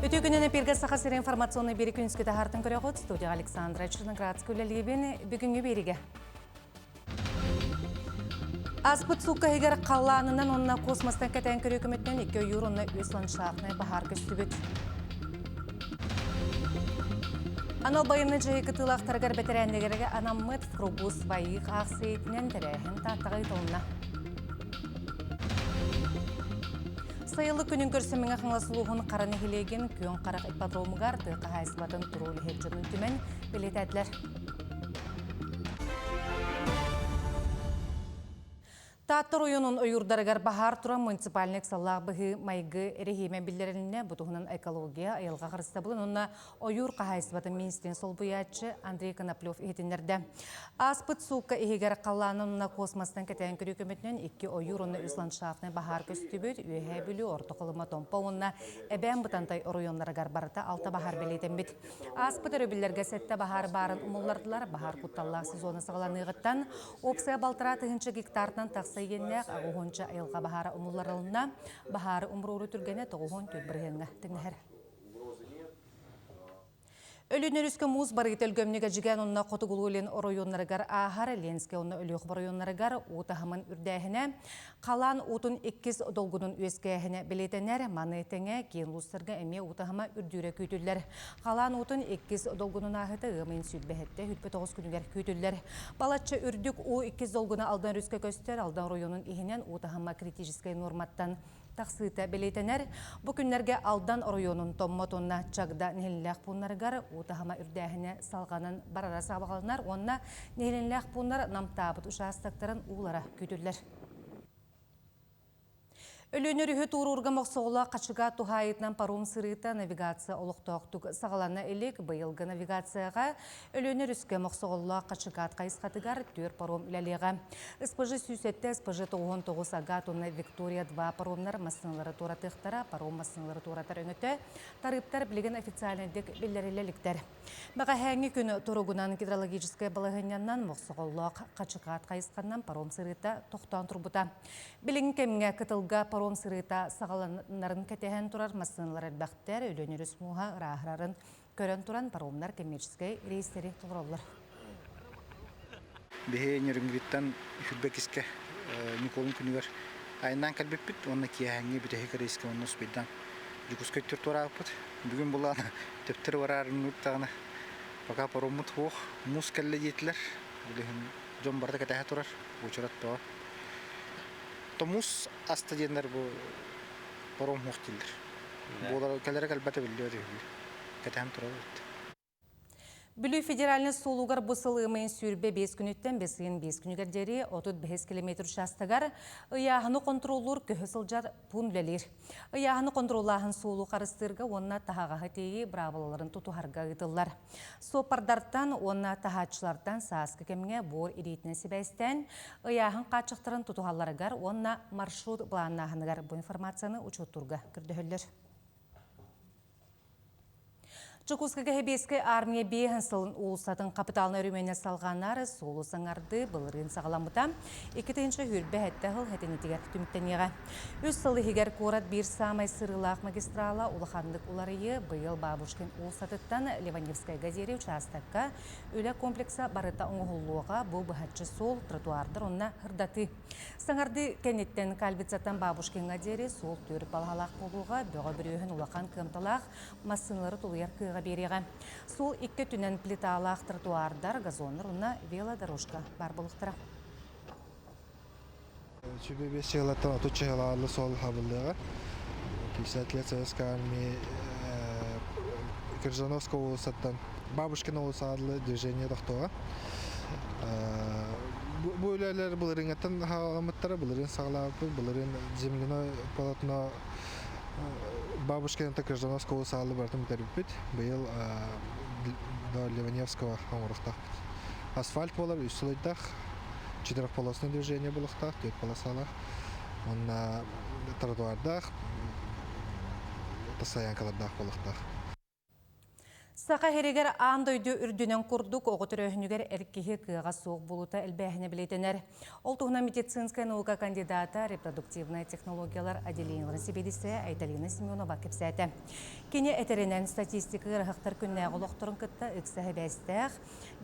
Үтүө күнүн эпиргэ Саха сирин информационный биэри күнүскү таһаартын көрөҕүт. Студияға Александра Черноградская үлэлиибин. Бүгүҥҥү биэригэ. Аспыт суукка иһигэр халлаанынан уонна космостан кэтээн көрүү көмөтүнэн икки ойуур уонна үс ландшафтнай баһаар көстүбүт. Анал байыаннай дьайыы кытыылаахтарыгар бэтэрээннэргэ анаммыт «В кругу своих» аахсыйатынан тэрээһин Тааттаҕа ыытылынна. Сайылык күнүн көрсө Мэҥэ Хаҥалас улууһун Хара нэһилиэгин Күөн Харах ипподромугар тыа хаһаайыстыбатын туруу үлэһит дьонун түмэн бэлиэтээтилэр. Таатта оройуонун ойуурдарыгар баһаар туран муниципальнай ыксаллаах быһыы майгы эрэһиимэ биллэрилиннэ. Бу туһунан экология, айылҕа харыстабылын уонна ойуур хаһаайыстыбатын миниистирин солбуйааччы Андрей Коноплев иһитиннэрдэ. Ааспыт суукка иһигэр халлаанын уонна космостан кэтээн көрүү көмөтүнэн икки ойуур уонна үс ландшафтнай баһаар көстүбүт. Үөһээ Бүлүү, Орто Халыма, Томпо уонна Эбээн Бытантай оройуоннарыгар барыта алта баһаар бэлиэтэммит. Ааспыт өрөбүллэргэ сэттэ баһаар баарын умуллардылар. Баһаар кутталлаах сезона саҕаланыаҕыттан уопсайа балтараа тыһыынча гектартан тахса иэннээх аҕыс айылҕа баһаара умулларылынна. Баһаары умуруоруу түргэнэ 94 бырыһыаҥҥа тэҥнэһэр. Өлүөн өрүскэ муус барыыта өлгөмнүк Эдьигээн уонна Хотугулуу-Илин оройуоннарыгар ааһар, Ленскэй уонна Өлүөхүм оройуоннарыгар уу таһымын үрдээһинэ, халаан уутун иккис долгунун үөскээһинэ бэлиэтэнэр. Маны тэҥэ киин улуустарга эмиэ уу таһыма үрдүүрэ күүтүллэр. Халаан уутун иккис долгунун ааһыыта ыам ыйын сүүрбэһиттэ 29 күнүгэр күүтүллэр. Балачча үрдүк уу иккис долгуна Алдан өрүскэ көстөр, Алдан оройуонун иһинэн уу таһыма критическэй нуорматтан тахсыыта бэлиэтэнэр. Бу күннэргэ Алдан оройуонун Томмот уонна Чагда нэһилиэнньэлээх пууннарыгар уу таһыма үрдээһинэ салҕанан барара сабаҕаланар уонна нэһилиэнньэлээх пууннар намтаабыт учаастактарын уулара күүтүллэр. Өлүөнэ өрүһү туоруурга Мохсоҕоло Хачыга туһаайытынан паром сырыыта навигация олохтоохтук саҕалана илик. Быйылгы навигацияҕа Өлүөнэ өрүскэ Мохсоҕоллоох Хачыгаат хайысхатыгар түөрт паром үлэлиэҕэ. СПЖ 107, СПЖ 99 Агат уонна Виктория-2 паромнар массыыналары туоратыахтара. Паром массыыналары туоратар өҥөтө тарыыптар билигин официальнайдык биллэриллэ иликтэр. Бэҕэһээҥҥи күн туругунан гидрологическай балаһыанньанан Мохсоҕоллоох Хачыкаат хайысханан паром сырыыта тохтоон турбута. Билиҥҥи кэмҥэ кытылга паром сырыыта саҕаланарын кэтэһэн турар массыыналар элбэхтэр, Өлүөн өрүс мууһа ырааһырарын көрөн туран паромнар коммерческай рейстэри толороллор. Биһи Нерюнгриттан Хүрбэ кискэ Ньукуолун күнүгэр айаннаан кэлбиппит уонна киэһээҥҥи бүтэһик рейскэ онно успейдаан Дьокуускай туораабыппыт. Бүгүн булаан төптөрү бараарынныбыт даҕаны пока пароммут суох, муус кэллэ диэтилэр. Билигин дьон барыта кэтэһэ турар, уочарат бөҕө. То муус аста диэннэр бу паром суох дииллэр. Буолар кэлэрэ кэлбэтэ биллибэт үһү. Кэтэһэн турабыт. Бүлүү федеральнай суолугар бу сыл ыамайын 25 күнүттэн бэс ыйын 5 күнүгэр диэри 35 километр учаастагар ыйааһыны хонтуруоллуур көһө сылдьар пуун үлэлиир. Ыйааһыны хонтуруоллааһын суолу харыстыырга уонна таһаҕаһы тиэйии быраабылаларын тутуһарга ыытыллар. Суоппардартан уонна таһааччылартан сааскы кэмҥэ буор ириитинэн сибээстээн ыйааһын хааччахтарын тутуһалларыгар уонна маршрут былааннааһыныгар бу информацияны учуоттуурга көрдөһөллөр. Дьокуускайга Сэбиэскэй Армия биэһин сылын уулуссатын хапытаалынай өрөмүөнэ салҕанар, суолу саҥардыы былырыын саҕаламмыта. 2027 сыл хэтинитигэр түмүктэниэҕэ. Үс сыл иһигэр куорат биир саамай сырыылаах магистрала улаханнык уларыйыы быйыл Бабушкин уулуссатыттан Ливаневскайга диэри учаастакка үлэ комплекса барыта оҥоһуллуоҕа. Бу быһаччы суол, тротуардар уонна сырдатыы. Саҥардыы кэнниттэн Кальвицаттан Бабушкиҥҥа диэри суол түөрт балаһалаах буолуоҕа, бөҕө бүрүөһүн улахан кыамталаах массыыналары тулуйар кыаҕа биэриэҕэ. Суол икки өттүнэн плиталаах тротуардар, газоннар уонна велодорожка баар буолуохтара. Сүбэ сыалаттан отут чыһылаалы суол хабыллыаҕа. 50 лет Советской Армии Крыжановского уулуссаттан Бабушкина уулуссаҕа движение тохтуоҕа. Бу үлэлэр былырыыҥҥыттан саҕаламмыттара, былырыын саҕалаабыппыт, былырыын земляной полотно Бабушкината Крыжановского уулуссаҕа барытын бүтэрбиппит. Быйыл до Ливаневского оҥоруохтаахпыт. Асфальт буолар үс сылайдаах, четырехполосное движение буолуохтаах, түөрт полосалаах. Уонна тротуардаах, стоянкалардаах буолуохтаах. Саха сиригэр аан дойду үрдүнэн курдук оҕо төрөөһүнүгэр эр киһи кыаҕа суох буолуута элбээһинэ бэлиэтэнэр. Ол туһунан медицинскэй наука кандидата, репродуктивнай технологиялар отделениеларын сэбиэдиссэйэ Айталина Семенова кэпсээтэ. Кини этэринэн, статистика ыарыһахтар күннээҕи олохторун кытта ыкса сибээстээх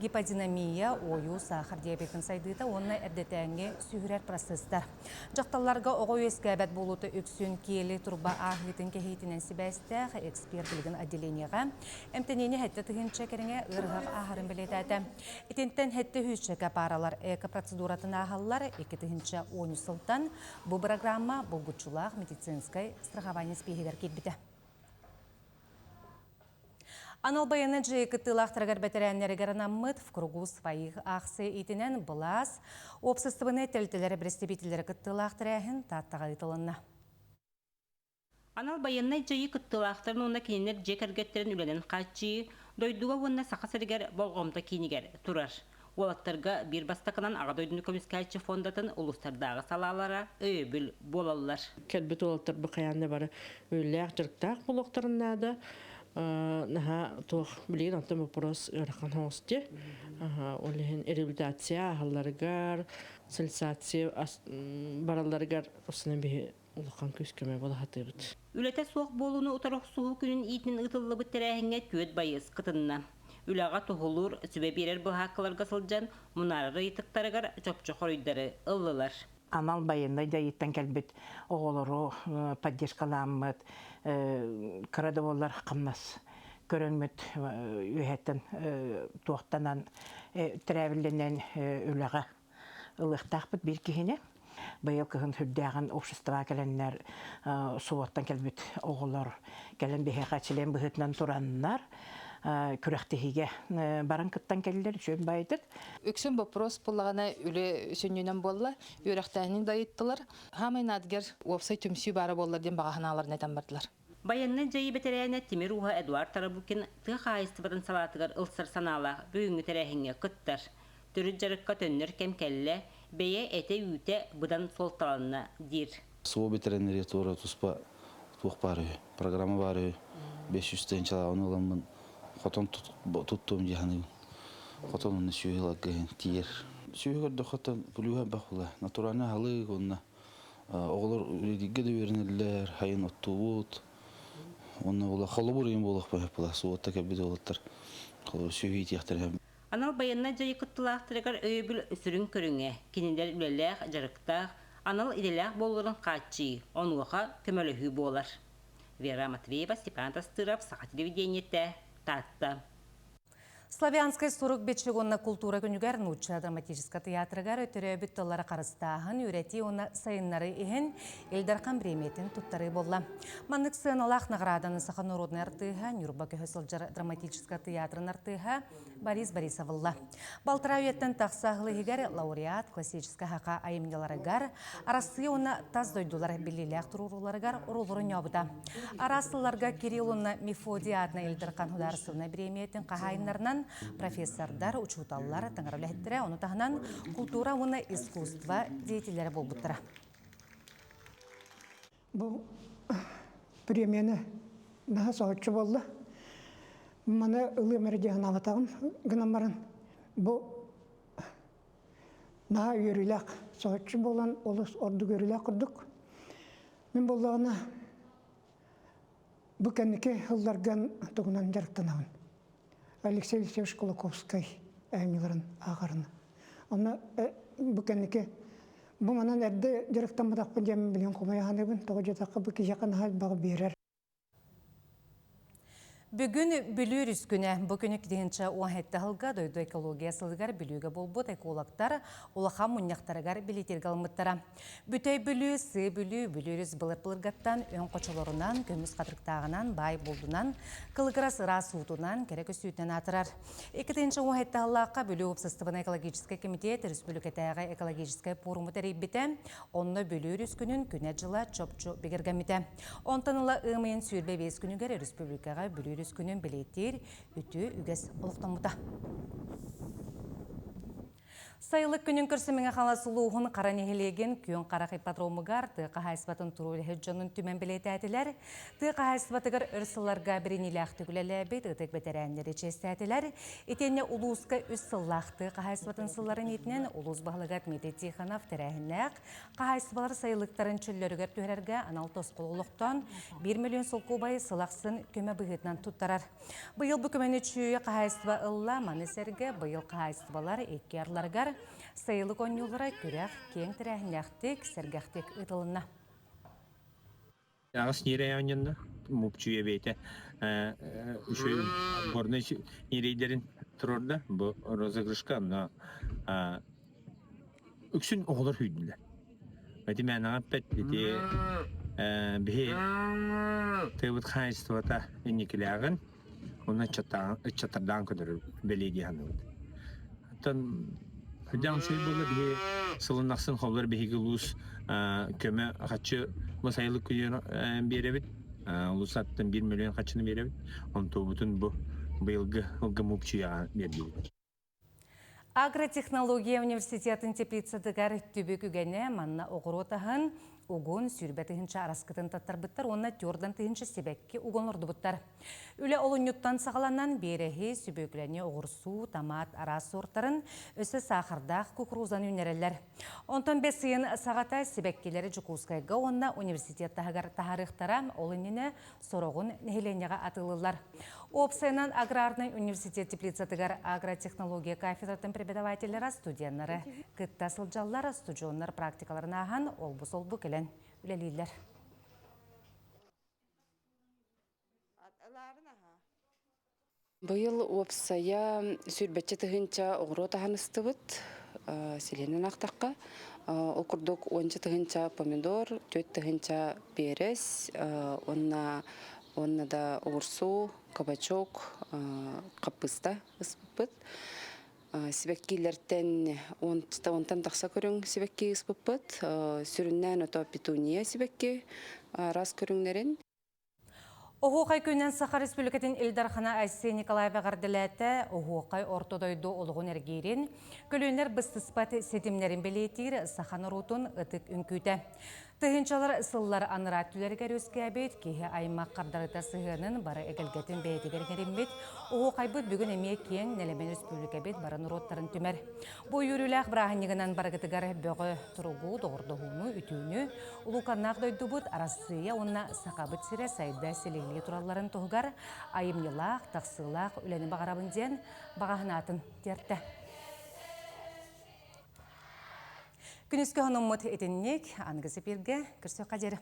гиподинамия, уойуу, саахар диабетын сайдыыта уонна эрдэтээҥҥи сүһүрэр процесстар. Дьахталларга оҕо үөскээбэт буолуута үксүн киэли турба ааһыытын кэһиитинэн сибээстээх эксперт билигин отделениеҕа эмтэниини 7 тыһыынча кэриҥэ ыарыһах ааһарын бэлиэтээтэ. Итинтэн 7 сүүсчэкэ пааралар эко-процедуратын ааһаллар 2013 сылтан бу бырагыраамма булгуччулаах медицинскэй страхование испииһигэр киирбитэ. Анал байыаннай дьайыы кыттыылаахтарыгар бэтэрээннэригэр анаммыт «В кругу своих» аахсыйа иитинэн былаас, уопсастыбаннай тэрилтэлэр бэрэстэбиитэллэрэ кыттыылаах тэрээһин Тааттаҕа ыытылынна. Анал байыаннай дьайыы кыттыылаахтарын уонна кинилэр дьиэ кэргэттэрин үлэнэн хааччыйыы дойдуга уонна Саха сиригэр болҕомто киинигэр турар. Уолаттарга биир бастакынан Аҕа дойдуну көмүскээччи фондатын улуустардааҕы салаалара өйөбүл буолаллар. Кэлбит уолаттар бу хайаан да бары үлэлээх, дьарыктаах буолуохтарын наада. Наһаа туох билигин онтон вопрос ыарахан соҕус дии. Ол иһин реабилитация ааһалларыгар, социализация баралларыгар осунан биһи улахан күүс-көмө буола сатыыбыт. Үлэтэ суох буолууну утары охсуһуу күнүн иитинэн ыытыллыбыт тэрээһиҥҥэ түөрт байыас кытынна. Үлэҕэ туһулуур, сүбэ биэрэр былаһааккаларга сылдьан мунаарар ыйытыктарыгар чопчу хоруйдары ыллылар. Анал байыаннай дьайыыттан кэлбит оҕолору поддержкалааммыт, кыра да буоллар хамнас көрөммүт үөһэттэн туохтанан тэрээбиллэнэн үлэҕэ ылыахтаахпыт биир киһини. Быйыл кыһын сүрдээҕин обществоҕа кэлэннэр субуоттан кэлбит оҕолор кэлэн биһиэхэ чилиэн быһыытынан тураннар күрэхтэһиигэ баран кыттан кэллилэр үчүгэй баайдык. Үксүн вопрос буллаҕына үлэ сүнньүнэн буолла, үөрэхтээһини да ыйыттылар. Хаамай наадыгар уопсай түмсүү баара буоллар диэн баҕа санааларын этэн бардылар. Байыаннай дьайыы бэтэрээнэ тимир ууһа Эдуард Тарабукин тыа хаһаайыстыбатын салаатыгар ылсар санаалаах бүгүҥҥү тэрээһиҥҥэ кыттар. Төрүт дьарыкка төннөр кэм кэллэ, бэйэ этэ-үүтэ быдан суолталанна диир. СВО бэтэрээннэри туора туспа туох баар үһү, программа баар үһү. 500 тыһыынчалааҕын ыламмын хотон туттуом дии саныыбын. Хотон уонна сүөһү ыларга тиийэр. Сүөһү көрдөххө плюһа элбэх буолар. Натуральнай аһылык уонна оҕолор үлэлииргэ да үөрэнэллэр, сайын оттуубут. Уонна була холобур ыйым буолуох була суотта кэлбит уолаттар холобур сүөһү иитиэхтэрэ. Анал байыаннай дьайыы кыттыылаахтарыгар өйөбүл сүрүн көрүҥэ, кинилэр үлэлээх, дьарыктаах, анал идэлээх буолларын хааччыйыы, онуоха көмөлөһүү буолар. Вера Матвеева, Степан Тастыров, Саха телевидениетэ, Таатта. Славянскай сурук бичик уонна култуура күнүгэр Нуучча драматическай театрыгар төрөөбүт тыллары харыстааһын, үөрэтии уонна сайыннарыы иһин Ил Дархан бириэмийэтин туттарыы буолла. Маннык сыаналаах наҕарааданы саха норуодунай артыыһа, Ньурба көһө сылдьар драматическай театрын артыыһа Борис Борисов ылла. Балтараа үйэттэн тахса сыл иһигэр лауреат классическай саха айымньыларыгар, Арассыыйа уонна тас дойдулар биллиилээх туруорууларыгар оруолларын оонньообута. Араас сылларга Кирилл уонна Мефодий аатынан Ил Дархан судаарыстыбаннай бириэмийэтин хаһаайыннарынан профессордар, учууталлар, таҥара үлэһиттэрэ, ону таһынан култуура уонна искусство деятеллэрэ буолбуттара. Бу премияны наһаа соһуччу буолла. Маны ылыам эрэ диэн санаабатаҕым гынан баран бу наһаа үөрүүлээх соһуччу буолан олус ордук үөрүүлээх курдук. Мин буоллаҕына бу кэнники сылларга тугунан дьарыктанабын. Алексей Алексеевич Кулаковскай айымньыларын ааҕарын. Онно бу кэнники бу манан эрдэ дьарыктамматахпын диэн билигин хомойо саныыбын. Тоҕо диэтэххэ бу киһиэхэ наһаа элбэҕи биэрэр. Бүгүн Бүлүү өрүс күнэ. Бу күнү 2017 сылга дойду экология сылыгар Бүлүүгэ буолбут экологтар улахан мунньахтарыгар билиитиргэ ылыммыттара. Бүтэй Бүлүү, Сыы Бүлүү, Бүлүү өрүс былыр-былыргаттан өҥ хочолорунан, көмүс хатырыктааҕынан, баай булдунан, кылыгырас ыраас уутунан, кэрэ көстүүтүнэн аатырар. 2017 сыллаахха Бүлүү уопсастыбаннай экологическай кэмитиэт республикатааҕы экологическай пуоруму тэрийбитэ. Онно Бүлүү өрүс күнүн күнэ-дьыла чопчу бигэргэммитэ. Онтон ыла ыам ыйын 25 күнүгэр республикаҕа Бүлүү өрүс күнүн бэлиэтиир үтүө үгэс олохтоммута. Сайылык күнүн көрсө Мэҥэ Хаҥалас улууһун Хара нэһилиэгин Күөн Харах ипподромугар тыа хаһаайыстыбатын туруу үлэһит дьонун түмэн бэлиэтээтилэр. Тыа хаһаайыстыбатыгар өр сылларга бэриниилээхтик үлэлээбит ытык бэтэрээннэри чиэстээтилэр. Итиэннэ улууска үс сыллаах тыа хаһаайыстыбатын сылларын иитинэн улуус баһылыга Дмитрий Тихонов тэрээһиннээх хаһаайыстыбалар сайылыктарын чөллөрүгэр түһэрэргэ анал тосхол олохтоон 1 миллион солкуобайы сыл ахсын көмө быһыытынан туттарар. Быйыл бу көмөнү Чүүйэ хаһаайыстыба ылла, маны сэргэ быйыл хаһаайыстыбалар икки арларыгар сайылык оонньуулара күрэх киэҥ тэрээһиннээхтик, сэргэхтик ыытылынна. Аҕыс ньирэй оонньонно, Мупчуйа бэйэтэ үчүгэй горнай ньирэйдэрин туруорда. Бу розыгрышка онно үксүн оҕолор сүүрдүлэр. Ити мээнэҕэ эппэт ити биһи тыабыт хаһаайыстыбата инникилээҕин уонна ыччаттардаан көрдөрөр бэлиэ дии саныыбыт. Оттон сүрдээх үчүгэй буолла биһи сылын ахсын холлор биһиги улуус көмө хаччы бу сайылык күнүн биэрэбит. Улуус аттан 1 миллион хаччыны биэрэбит. Онтуобутун бу быйылгы ылгы муупчуйаҕа биэрдибит. Агротехнология университетын теплицатыгар түбүк үгэнэ манна оҕуруот аһын угун 20 тыһыынча араскытын таттарбыттар уонна 40 тыһыынча сибэкки угун олордубуттар. Үлэ олунньуттан саҕаланан биэрэһи, сүбүөкүлэни оҕурсуу, томат араас суортарын, өссө саахардаах кукурузаны үүннэрэллэр. Онтон бэс ыйын саҕата сибэккилэри Дьокуускайга уонна университет таһыгар таһаарыахтара, ол иннинэ сороҕун нэһилиэнньэҕэ атыылыыллар. Уопсайынан аграрнай университет теплицатыгар агротехнология кафедратын преподавателлэрэ студеннары кытта сылдьаллар, студеннар практикаларын ааһан олбу-солбу кэлэн үлэлииллэр. Быйыл уопсайа сүүрбэччэ тыһыынча оҕуруот аһан ыстыбыт, силиэнэн аахтахха. Ол курдук уонча тыһыынча помидор, 4 тыһыынча перец уонна да оҕурсуу, кабачок, хаппыыста ыспыппыт. Сибэккилэртэн онтон тахса көрүҥ сибэкки ыспыппыт. Сүрүннээн ото петуния сибэкки араас көрүҥнэрин. Оһуохай күнүнэн Саха Республикатын Ил Дархана Айсен Николаев эҕэрдэлээтэ. Оһуохай орто дойду олоҕун эргиирин, көлүөнэлэр быстыспат ситимнэрин бэлиэтиир саха норуотун ытык үҥкүүтэ. Тыһыынчалар сыллар анараа өттүлэригэр үөскээбит киһи аймах хардарыта сыһыанын бары эгэлгэтин бэйэтигэр иҥэриммит оһуохайбыт бүгүн эмиэ киэҥ нэлэмэн республикабыт бары норуоттарын түмэр. Бу үөрүүлээх бырааһынньыгынан барыгытыгар бөҕө туругу, доҕордоһууну, үтүөнү, Улууканнаах дойдубут Арассыыйа уонна Сахабыт сирэ сайда силигилии туралларын туһугар айымньылаах, тахсыылаах үлэни баҕарабын диэн баҕаһынаатын тиэртэ. Күнүскү хонуммут итинник аныгы сипииргэ көрсүөххэ диэри.